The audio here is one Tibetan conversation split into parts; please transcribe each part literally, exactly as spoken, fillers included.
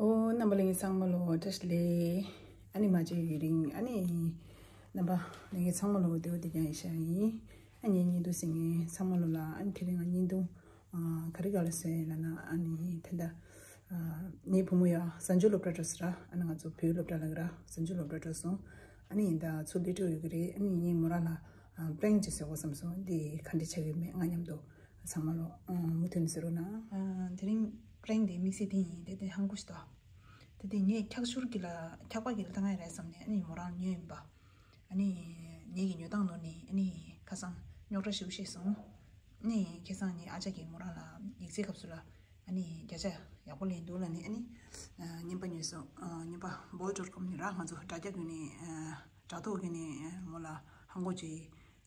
ཨོ། རྣམ་པ་ལྷན་རྒྱས་ཚང་མ་ལོ་བཀྲ་ཤིས་བདེ་ལེགས། ཨ་ནི་མ་བརྗེད་ཡུན་རིང་། ཨ་ནི་རྣམ་པ་ལྷན་རྒྱས་ཚང་མ་ལོ་བདེ་པོ་བདེ་རྐྱང་ཡིན་ཤག་ཡིན། ཨ་ནི་བརྙན་ཐུང་གཟིགས་མཁན་ཚང་མ་ལོ་ལ། ཨ་ནི་དེ་རིང་ང་བརྙན་ཐུང་ཨ་ག་རེ་ག་ལ་བཟོས་ཡིན་ལབ་ན། ཨ་ནི་ད་ལྟ་ཨ་ངའི་བུ་མོ་ཡ་གཟའ་མཇུག་སློབ་གྲྭ་འགྲོ་སོང་ར། ཨ་ནི་ང་ཚོ་བོད་སློབ་གྲྭ་ལ་གི་ར། གཟའ་མཇུག་སློབ་གྲྭ་འགྲོ་སོང་། ཨ་ནི་ད་ཚུར་སླེབས་འགྲོ་ཡོད་ཀྱི་རེད། ཨ་ནི་ངས་མོ་རང་ལ་ཨ་པྲེང་ཅིག་བཟོ་དགོས་བསམ་སོང་། འདི་ག་འདྲ་ཆགས་ཀྱི་མེད། ང་མཉམ་དུ་ཚང་མ་ལོ་ཨ་མུ་མཐུད་ནས་གཟིགས་རོགས་གནང་། ཨ་དེ་རིང་པྲེང་འདི་དམིགས་བསལ་འདི་ཡིན། དེ་དེ་ཧང་གོ་ཞིག་འདུག་དེ་དེ་ངས་འཁྱག་ཤོར་གྱི་ལ་འཁྱག་པ་གྱི་ལ་བཏང་ཡ་རེད་བསམ་ནས། ཨ་ནི་མོ་རང་ཉོས་ཡིན་པ། ཨ་ནི་ངེད་ཀྱི་ཉོ་སྟངས་ནོར་ནས། ཨ་ནི་ཁ་སང་རྙོག་དྲ་ཞེ་པོ་བཤད་སོང་། ཨ་ནི་ཁ་སང་ངའི་ཨ་ཅག་གིས་མོ་རང་ལ་ཡིག་ཚད་སྐབས་སུ་ལ་ཨ་ནི་བརྒྱ་ཆ་ཡག་པོ་ལེན་འདུག་ལབ་ནས། ཨ་ནི་ཨ་རྔན་པ་ཉོས་སོང་། ཨ་རྔན་པ་བོ་ཌོཊ་ཀོམ་ནས་ར། ང་ཚོ་དྲ་རྒྱ་བརྒྱུད་ནས་ཨ་དྲ་ཐོག་བརྒྱུད་ནས་ཨ་མོ་ལ་ཧང་གོ་ཅིག་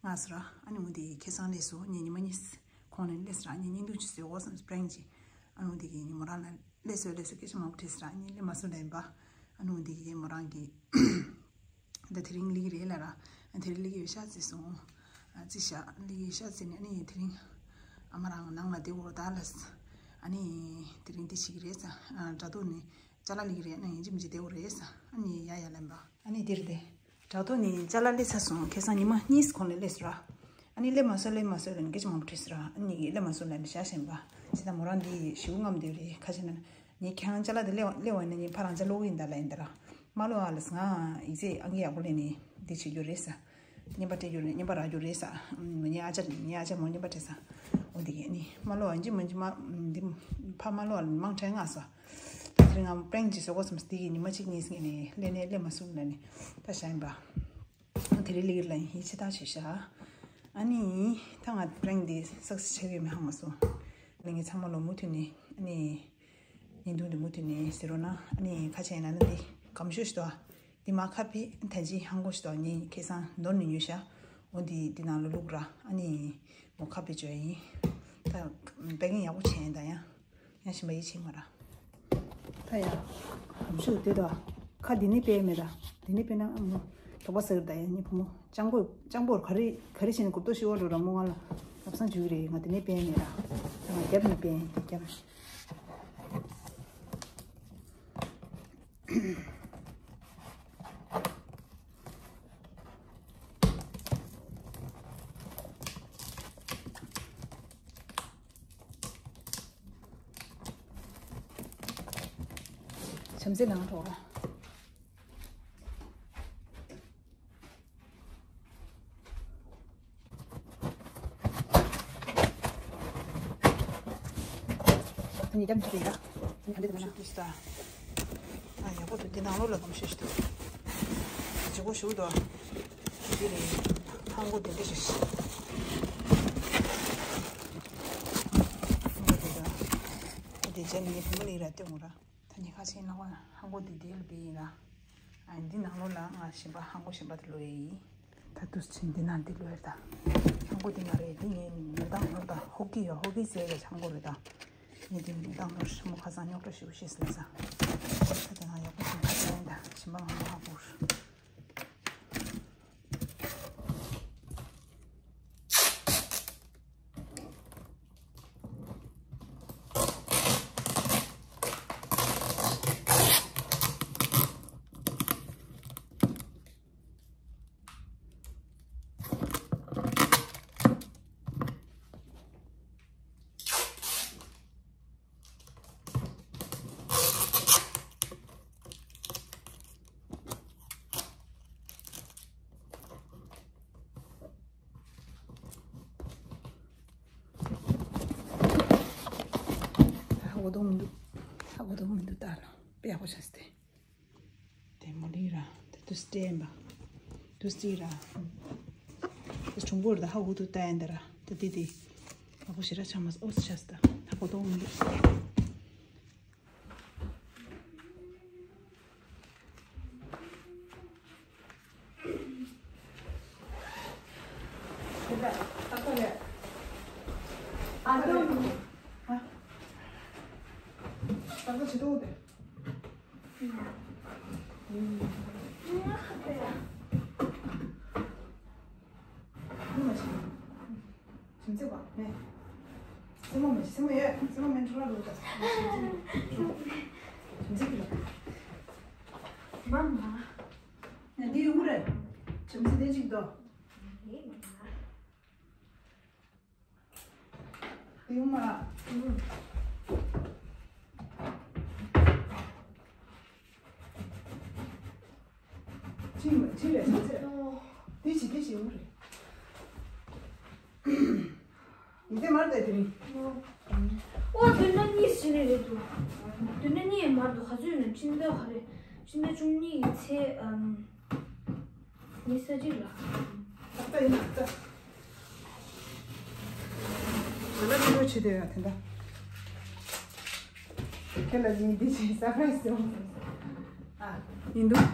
མངགས་སོང་ར། ཨ་ནི་མོ་དེ་ཁ་སང་སླེབས་སོང་། ངས་ཉི་མ་གཉིས་གོང་ནས་སླེབས་སོང་ར། ངས་བརྙན་ཐུང་ཅིག་བཟོ་དགོས་བསམ་སོང་། པྲེང་ཅིག་ཨ་ནི་མོ་དེ་གིས་མོ་རང་ལ་སླེབས་སོང་སླེབས་སོང་སྐད་ཆ་མང་པོ་དྲིས་སོང་ར། ངས་སླེབས་མ་སོང་ལབ་ཡིན་པ། ཨ་ནི་མོ་དེ་གིས་མོ་རང་གིས་ད་དེ་རིང་སླེབས་ཀྱི་རེད་ལབ་ར། ཨ་དེ་རིང་སླེབས་ཀྱི་ཡོད་ཤག་ཟེར་སོང་། ཨ་ཅི་ཤག་སླེབས་ཀྱི་ཡོད་ཤག་ཟེར་ནས། ཨ་ནི་དེ་རིང་ཨ་མ་རང་ནང་ལ་བསྡད་དགོས་རེད་ད་ལབ་སོང་། ཨ་ནི་དེ་རིང་འདི་བྱེད་ཀྱི་རེད་ཟེར། ཨ་དྲ་ཐོག་ནས་ཅ་ལག་སླེབས་ཀྱི་རེད། ཨ་ནི་ཡིན་གཅིག་མིན་གཅིག་བསྡད་དགོས་རེད་ཟེར། ཨ་ནི་ཡ་ཡ་ལབ་ཡིན་པ། ཨ་ནི་འདིར་བསྡད། དྲ་ཐོག་ནས་ཅ་ལག་སླེབས་ཚར་སོང་། ཁ་སང་ཉི་མ་གཉིས་གོང་ནས་སླེབས་སོང་ར། ཨ་ནི་སླེབས་མ་སོང་སླེབས་མ་སོང་ལབ་ནས་སྐད་ཆ་མང་པོ་དྲིས་སོང་ར། ཨ་ནི་སླེབས་མ་སོང་ལབ་ནས་བཞག་བཞག་ཡིན་པ། བྱས་ཙང་མོ་རང་འདི་ཞེ་པོ་སྔ་མོ་བསྡད་རེད། ག་རེ་བྱས་ན་ངས་ཁྱེད་རང་ཅ་ལག་འདི་སླེབས་སླེབས་པ་ཡིན་ན་ངས་ཕར་རང་ཅ་སློག་གི་ཡིན་ད་ལབ་ཡིན་ད་ར། མ་སློག་ཨ་ལབ་སོང་། ང་ཡིག་ཚད་ཨང་ཀི་ཡག་པོ་ལེན་ནས་འདི་བྱེད་རྒྱུ་རེད་ཟེར། རྔན་པ་སྤྲད་རྒྱུ་རེད། རྔན་པ་རག་རྒྱུ་རེད་ཟེར། ངའི་ཨ་ཅག་ངའི་ཨ་ཅག་མོ་རྔན་པ་སྤྲད་ཟེར། འོ་འདི་གི་ཨ་ནི་མ་སློག་ཨ་ཡིན་གཅིག་མིན་གཅིག་མ་འདི་ཕར་མ་སློག་ཨ་ལབ་ནས་མང་དྲགས་མངགས་སོང་། ད་དེ་རིང་ང་པྲེང་ཅིག་བཟོ་དགོས་བསམ་སོང་། འདི་གི་ཉི་མ་གཅིག་གཉིས་ངས་ནས་སླེབས་ནས་སླེབས་མ་སོང་ལབ་ནས་ད་བཞག་ཡིན་པ། ཨ་དེ་རིང་སླེབས་ཀྱི་རེད་ལབ་ཡིན། ཡིད་ཆེས་ཐག་ཆོད་ཤག་ཨ་ནི་ད་ང་པྲེང་འདི་སག་སེ་སི་ཆགས་ཀྱི་ཡོད་མེད་ཧ་མ་སོང་། ལས་ངས་ཚང་མ་ལོ་མུ་མཐུད་ནས་ཨ་ནི་བརྙན་ཐུང་འདི་མུ་མཐུད་ནས་གཟིགས་རོགས་གནང་། ཨ་ནི་ཁ་ཆེ་ཡིན་ན་ནི་འདི་སྒམ་ཤོས་ཤིག་འདུག་ཨ། འདི་མ་ཁ་ཕི་ཐན་ཅི་ཧང་གོ་ཤིག་འདུག་ཨ། ངས་ཁ་སང་ནོར་ནས་ཉོས་ཤག་འོ་འདི་འདི་ནང་ལ་བླུགས་ར། ཨ་ནི་མོ་ཁ་ཕི་བཅོས་ཡིན། ད་པེ་ཀིང་ཡག་པོ་བྱས་ཡིན་ད། ཡང་ཡང་ཞིམ་པ་ཡིད་ཆེས་མ་ར། ད་ཡ། གམ་ཤུ་དེ་དོ། ཁ་འདི་ནས་པས་མེད་ར། འདི་ནས་པས་ན་ཨ་མོ། དོག་པ་ཟེར་ད་ཡ་ནི་བུ་མོ། སྤྱང་པོ་སྤྱང་པོར་ག་རེ་ག་རེ་བྱས་ནས་གོབ་ཏོ་ཤི་བ་འགྲོ་ར་མོ། ང་ལ་ལབ་སང་འཇུག་རེད། ང་འདི་ནས་པས་མེད་ར། ང་རྒྱབ་ནས་པས་ཡིན་རྒྱབ། བྱམས་བརྩེ་ནང་འགྲོ། ཉིས་ཀྱང་འཇིགས་ཡིན་ད། ཉིས་ཀྱང་འདི་ལ་ན། ཏུ་སྟ། ཨ་ཡག་པོ་འདུག་འདི་ནང་ལོགས་ལ་སྒམ་ཤོས་ཤིག་འདུག་ལྗིད་པོ་ཞེ་པོ་འདུག་འདི་རེད། ཧང་གོ་དེ་འདྲ་ཞིག་ཧང་གོ་དེ་འདྲ། ཨ་དེ་རྗེས་ནས་ངས་བུ་མོ་ལ་ཡིན་ར་སྟོན་དགོས་ར། ད་ཉི་ཁ་ཆེན་ལ་ཧང་གོ་དེ་དེ་ལ་བི་ཡིན་ར། ཨ་འདི་ནང་ལོགས་ལ་ང་ཞིམ་པ་ཧང་གོ་ཞིམ་པ་དེ་ལོས་ཡིན། ད་དུས་ཆེན་འདི་ན་འདི་ལོས་ད། ཧང་གོ་འདི་མ་རེད། འདི་ངའི་མེ་ཏང་ནོར་ད། ཧོ་ཀི་ཡོད། ཧོ་ཀི་ཟེར་བའི་ཧང་གོ་རེད་ད། ངས་འདི་མེ་ཏང་ནོར་ཧྲི་མོ་ཁ་སང་རྙོག་དྲ་ཞེ་པོ་བཤད་སོང་ས། ད་དེ་ང་ཡག་པོ་ཞིམ་པ་ཟེར་ད། ཞིམ་པ་ང་ཧ་གོ། ཧ་གོ་དོན་མི་འདུག་ཧ་གོ་དོན་མི་འདུག་ད་ལོ་དཔེ་ཡག་པོ་བྱས་ཏེ། དེ་མོ་ལི་ར། དེ་དུས་སྟེ་ཡིན་པ། དུས་སྟེ་ར། དེ་གྲུང་པོ་ར་ད་ཧ་གོ་དུ་ལྟ་ཡིན་ད་ར། དེ་དེ་དེ། ཧ་གོ་ཞེ་དྲག་ཆགས་མ་སོང་། ཨོ་ཙི་ཆགས་སོང་ད། ཧ་གོ་དོན་མི་འདུག་སེམས་ཚེགས་པ་མེད། སེམས་མ་མེད། སེམས་མ་ཡོད། སེམས་མ་མེད་འཕྲོ་བརླག་འགྲོ་ད། སེམས་ཚེགས་ཀྱི་ལ་ ཏོ། ཡུང་མ། ཅི་མ་ཅི་རེད་ཟེར། འདི་ཅི་འདི་ཅི་ཡོང་རེད། འདི་མར་བལྟས་དེ་རིང་། ཨོ་བདུན་ཕྲག་གཉིས་ཕྱིན་ནས་རེད་འདུག་བདུན་ཕྲག་གཉིས་མར་འདུག་ག་ཚོད་ཡོད་ན་ཕྱི་ཟླ་ག་རེ། ཕྱི་ཟླ་བཅུ་གཉིས་ཀྱི་ཚེས་ཨམ། ཉི་ཤུ་རྩ་གཅིག་ལ། ཏག་ཏག་ཡིན་ན་ཏག་ཏག་ང་ལ་ཕྱི་དྲོ་བྱེད་དེ་ཡ་དེ་འདྲ། ཁྱེད་ལ་ཡིན་འདི་བྱེད་ས་པ་རའི་སི་ཡོང་སོང་། ཨ། ཡིན་འདུག་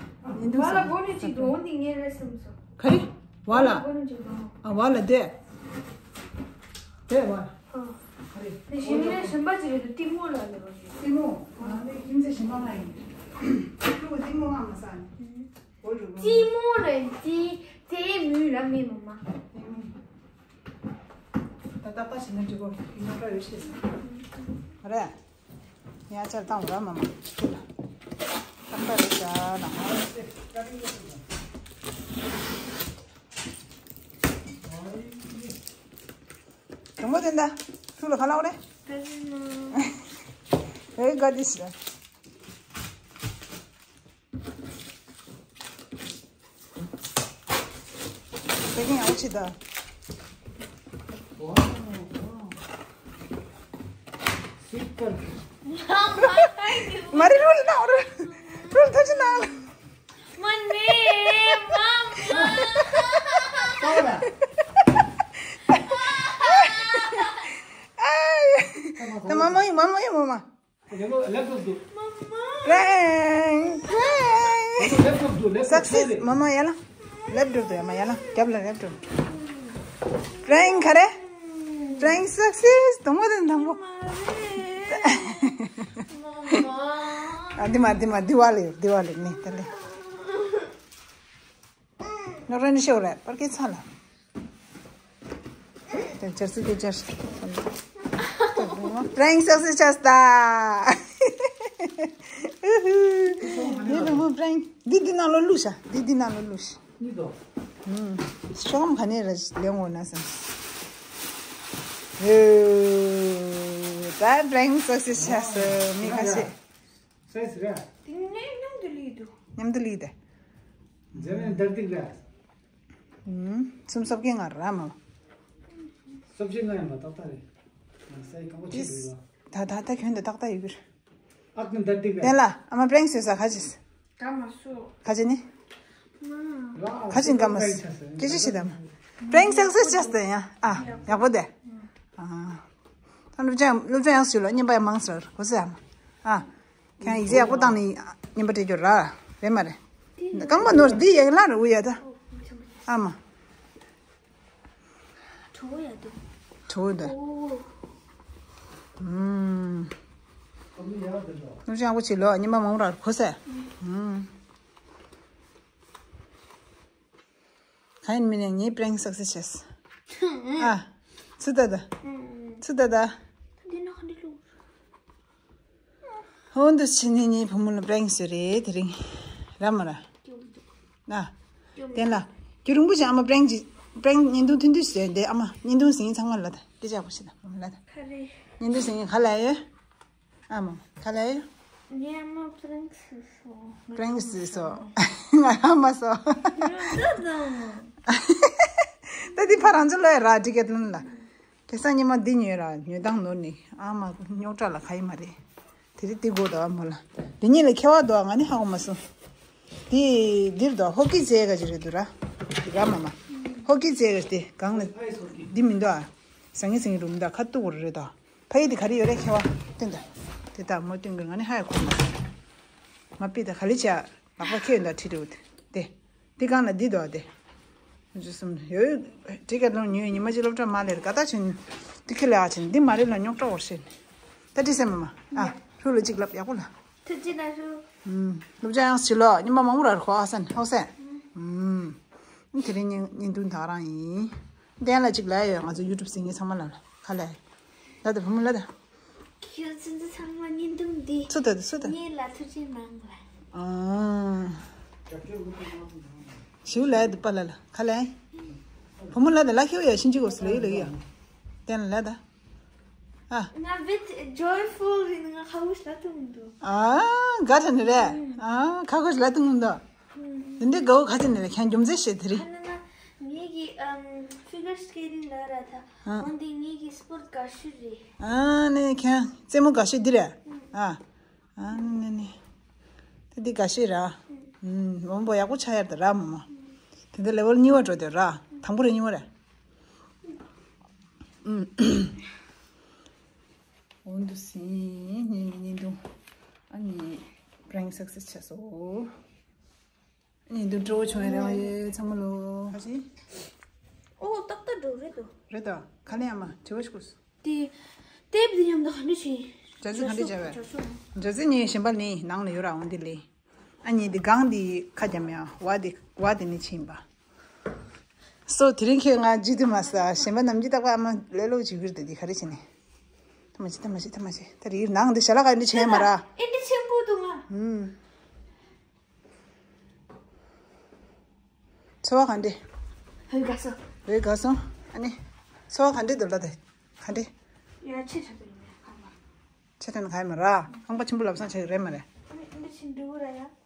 ཡིན་འདུག་བ་ལ་སོང་། སྒོ་ནས་ཅིག་འགྲོ་འོང་འདི་ངས་རེད་བསམ་སོང་། ག་རེ། བ་ལ། སྒོ་ནས་ཅིག་འགྲོ་འོང་། ཨ་བ་ལ་དེ། དེ་བ། ཨ། ག་རེ། དེ་གཞན་ནས་གཞན་པ་ཅིག་རེད་འདུག་གཏི་མུག་ལ་ནི་བ་ཞིག་གཏི་མུག་ང་ནི་ཁྱིམ་མཚེས་གཞན་པ་ང་ཡིན། ཁྱོད་གཏི་མུག་ང་མ་ཟ་ནི། གཏི་མུག་ལ་ཏི་ཏེ་མུ་ར་མེ་མ་མ། ད་ཏག་ཏག་བྱས་ན་འགྲིག་གོ་ཡིན་ན་འགྲོ་ཡོད་ཤེས་སོང་། རེད། ཡ་ཆར་བཏང་ར་མ་མ། ཏག་ཏག་རེད་ཤག་ན། དང་པོ་དེ་འདྲ་ཐུག་ལ་ག་ལ་འོ་རེད། ཨེ་ག་དི་ཤི། དེ་གིན་ཡང་ཆི་ད། Super. མ་རི་རུལ་ན་རུལ་ཐོ་ཆི་ན། མ་ནེ་མ་མ། ཨ་ཡ། ད་མ་མ་ཡི་མ་མ་ཡི་མ་མ། Prank, prank. Success. མ་མ་ཡ་ལ། ལེབ་འགྲོ་དུ་ཡ་མ་ཡ་ལ། རྒྱབ་ལ་ལེབ་འགྲོ། Prank ག་རེ། Prank success. དང་པོ་དང་དང་པོ། ཨ་འདི་མ་འདི་མ་འདི་བ་ལེ་འདི་བ་ལེ་ནི་ད་ལེ། ནོར་ར་ནི་ཤོར་རེད་པར་ཀེ་ཚ་ལ། དེ་ཅར་སི་དེ་ཅར། Prank success ཆགས་ད། ཡེ་བུ་མོ་prank འདི་འདི་ནང་ལོ་བླུགས་ཤ། འདི་འདི་ནང་ལོ་བླུགས་ཤ། ཤོམ་ག་ནས་ར་ལེན་འོ་ན་ས། ད་prank success ཆགས་སོ་མི་ཁ་ཤས། Size རེད། དེ་ནས་མཉམ་དུ་ལུས་འདུག་མཉམ་དུ་ལུས་ཏེ། འཇར་མན་དར་ཏིག་རེད། ཨུམ། སུམ་སོབ་ཀྱི་ང་ར་མ། སོབ་ཅིག་ང་ཡང་མ་ཏག་ཏག་རེད། ང་སའི་ཀ་བོ་ཆེ་འདུག་ཡ། ད་ད་ད་ཁྱོན་དུ་ཏག་ཏག་ཡོད་གི་རེད། ཨག་ནི་དར་ཏིག་རེད། དེ་ལ་ཨ་མ་prank བཟོས་ས་ཁ་ཅིག་ག་མ་སོ། ཁ་ཅིག་ནི། ཁ་ཅིག་ག་མ་སོ། སྐད་ཆ་བཤད་དམ། Prank success ཆགས་ཏེ་ཡ། ཨ་ཡག་པོ་དེ། ཨ། ད་སློབ་སྦྱོང་སློབ་སྦྱོང་ཡག་ཞུ་ལ་བརྙན་པ་ཡང་མང་ཟེར་གོ་ཟེར་ཨ་མ། ཨ། ཁྱེད་ཡིག་ཚད་ཡག་པོ་བཏང་ནས་བརྙན་པ་སྤྲད་རྒྱུ་ར། རེད་མ་རེད། རྐང་པ་ནོར་འདི་ཡག་ལ་རུ་ཡ་ད། ཨ་མ། གྲོ་བོ་ཡ་དུ། གྲོ་བོ་ད། ཨོ། ཨུམ། ནུ་ཅང་བོ་ཆེ་ལོ་ཉི་མ་མང་ར་གོ་ས། ཨུམ། ག་ཡིན་མིན་ནས་ངའི་prank success བྱས། ཨ། ཚུ་ད་ད། ཚུ་ད་ད། འདི་ན་ག་འདི་ལུ། ཧོན་དུ་ཕྱི་ནས་ངའི་བུ་མོ་ལ་prank བཟོས་རེད་དེ་རིང་། ར་མ་ར། ཨ། དེ་ལ། རྒྱུ་རིང་པོ་ཅིག་ཨ་མ་prank ཅིག prank་བརྙན་ཐུང་ཐུང་ཐུང་བཟོས་འདི་ཨ་མ་བརྙན་ཐུང་ཟིན་ཚང་མ་ལ་ད་སྐད་ཆ་པོ་ཞིག་ད་ལ་ད། ག་རེ། བརྙན་ཐུང་ཟིན་ག་ལ་ཡོད། ཨ་མ་ག་ལ་ཡོད། ངའི་ཨ་མ་prank བཟོས་སོ། prank བཟོས་སོ། ང་ཨ་མ་སོ། ཡོད་ད་ད་མ། ད་འདི་ཕ་རང་ཚོ་ལ་ཡ་ར་ཊི་ཀེ་ཊི་ལོན་ལ། ཁ་སང་ཉི་མ་འདི་ཉོས་ར་ཉོས་སྟངས་ནོར་ནི་ཨ་མ་རྙོག་དྲ་ལ་ཁ་ཡི་མ་རེད། དེ་རིང་འདི་དགོས་འདུག་ཨ་མ་ལ། འདི་གཉིས་ལ་ཁྱད་པར་འདུག་ང་ནི་ཧ་གོ་མ་སོང་། འདི་འདིར་འདུག་ཧོ་ཀི་ཙེ་ག་ཅི་རེད་འདུག་ར། འདི་ར་མ་མ། ཧོ་ཀི་ཙེ་ག་དེ་གང་ལ། འདི་མི་འདུག་ཨ། ཟང་ངེ་ཟིང་རུམ་འདུག་ཁ་ཐུག་གོ་རེད་འདུག་ཕ་ཡི་འདི་ག་རེ་ཡོད་རེད་ཁྱད་པར་སྟོན་ད། དེ་ལྟར་མོ་སྟོན་གི་ང་ནི་ཧ་ཡ་གོ་མ་སོང་། མ་པི་ད་ག་ལི་ཆ་ལག་པ་ཁྱེར་འདུག་ཁྲིད་རེད་དེ། འདི་གང་ལ་འདི་འདུག་དེ། ཇུ་སུམ་ཡོད། ཊི་ཀེ་ཊི་ལོན་ཉོས་ཉི་མ་གཅིག་སློབ་གྲྭ་མ་ལེར་ག་ད་ཕྱིན། འདི་ཁེ་ལེ་ཨ་ཕྱིན་འདི་མ་རེད་ལ་རྙོག་དྲ་བོར་ཤེས། ད་ཏི་སེ་མ་མ། ཨ། ཧྲུ་ལ་གཅིག་ལབ་ཡག་པོ་ལ། ཐུགས་རྗེ་གནང་ཧྲུ། ཨུམ། སློབ་སྦྱོང་ཡང་ཞིག་ལོ་ཉི་མ་མང་པོ་ར་ཧོ་ཨ་སན་ཧོ་སན། ཨུམ། དེ་རིང་བརྙན་བརྙན་ཐུང་ད་རང་ཡིན། གཏན་ལ་གཅིག་ལ་ཡོད་ང་ཚོ་ཡུ་ཊུབ་ཟིན་ངེས་ཚང་མ་ལ་ཁ་ལ། ལ་ད་བུ་མོ་ལ་ད། ཁྱོད་ཚོ་ཚང་མ་བརྙན་ཐུང་འདི། སུ་ད་སུ་ད། ངེད་ལ་ཐུགས་རྗེ་གནང་ལ། ཨང་། ཞིའུ་ལ་དུ་པ་ལ་ལ་ཁ་ལ། བུ་མོ་ལ་དུ་ལ་ཁེའུ་ཡ་ཤིན་ཅི་གོ་སུ་ལ་ཡུ་ལ་ཡུ་ཡ། དེན་ལ་ད། ཨ། ང་བེད་ཇོའི་ཕུལ་རིན་ང་ཁ་ཁུ་ཤི་ལ་ཐུང་འདུག་ཨ། ག་ཐ་ནི་རེད། ཨ། ཁ་ཁུ་ཤི་ལ་ཐུང་འདུག་དེ་འདྲའི་དགའ་བོ་ག་ཐ་ནི་རེད། ཁྱང་རྒྱུ་མཚན་ཤེས་དེ་རེད། ཁ་ན་ན་ངེད་ཀྱི་ཨམ་ཕི་གར་སི་ཀེ་ཊིང་ལ་ར་ད། ཨ། འོན་ཏེ་ངེད་ཀྱི་སྤོར་ཊི་དགའ་ཤོས་རེད། ཨ་ནི་ཁྱང་རྩེད་མོ་དགའ་ཤོས་འདི་རེད། ཨ། ཨ་ནི་ནི། ད་འདི་དགའ་ཤོས་ར། ཨུམ། མོན་པོ་ཡག་པོ་ཆགས་ཡར་ད་ར་མོ་མོ། དེ་འདི་ལེ་ཝལ་གཉིས་པ་འགྲོ་དེ་ར། དང་པོ་རེད་གཉིས་པ་རེད། ཨུམ། འོན་དུ་སིན་ཉིན་ཉིན་དུ། ཨ་ནི་པྲེང་སག་སེས་ཆགས་སོ། ཉིན་དུ་འགྲོ་བྱུང་ཡ་རེ་བ་ཡོད་ཚང་མ་ལོ། ཨོ་ཏག་ཏག་འགྲོ་རེད་དོ། རེད་དོ། ག་ལེ་ཡ་མ་དྲི་བ་ཞིག་དགོས། དེ། དེབ་འདི་མཉམ་དུ་ག་འདྲ་བྱེད། ཇ་ཙི་ག་འདྲ་བྱ་བས། ཇ་ཙི་ངའི་ཞིམ་པ་ནི་ནང་ལ་ཡོད་ར་འོང་དེ་ལས། ཨ་ནི་འདི་གང་འདི་ཁ་རྒྱབ་ཡ་བ་འདི་བ་འདི་ནི་ཕྱིན་པ། སོ་དེ་རིང་ཁྱེད་ང་ཇི་དུ་མ་ས་ཞིམ་པ་ནམ་ཇི་བཏགས་པ་ཨ་མ་ལེ་ལོ་ཇི་གིར་དེ་འདི་ག་རེ་བྱེད་ནི། ཐ་མ་ཅི་ཐ་མ་ཅི་ཐ་མ་ཅི་ད་རིང་ནང་འདི་ཞལ་ལག་ག་འདི་བྱེད་མ་ར། ཨེ་འདི་ཆེན་པོ་འདུག་ང་། ཧུམ། ཚོར་བ་ག་འདྲ། འོད་དགའ་སོང་། འོད་དགའ་སོང་། ཨ་ནི། ཚོར་བ་ག་འདྲ་འདུག་ལ་དེ། ག་འདྲ། ཡ་ཆེ་ཆེ་དུ་ཡིན་ཁང་པ། ཆེ་ཐན་ག་ཡིན་མ་ར། ཁང་པ་ཆེན་པོ་ལབ་སང་ཆེ་རེད་མ་རེད། ཨ་ནི་འདི་ཆེན་འདུག་ར་ཡ།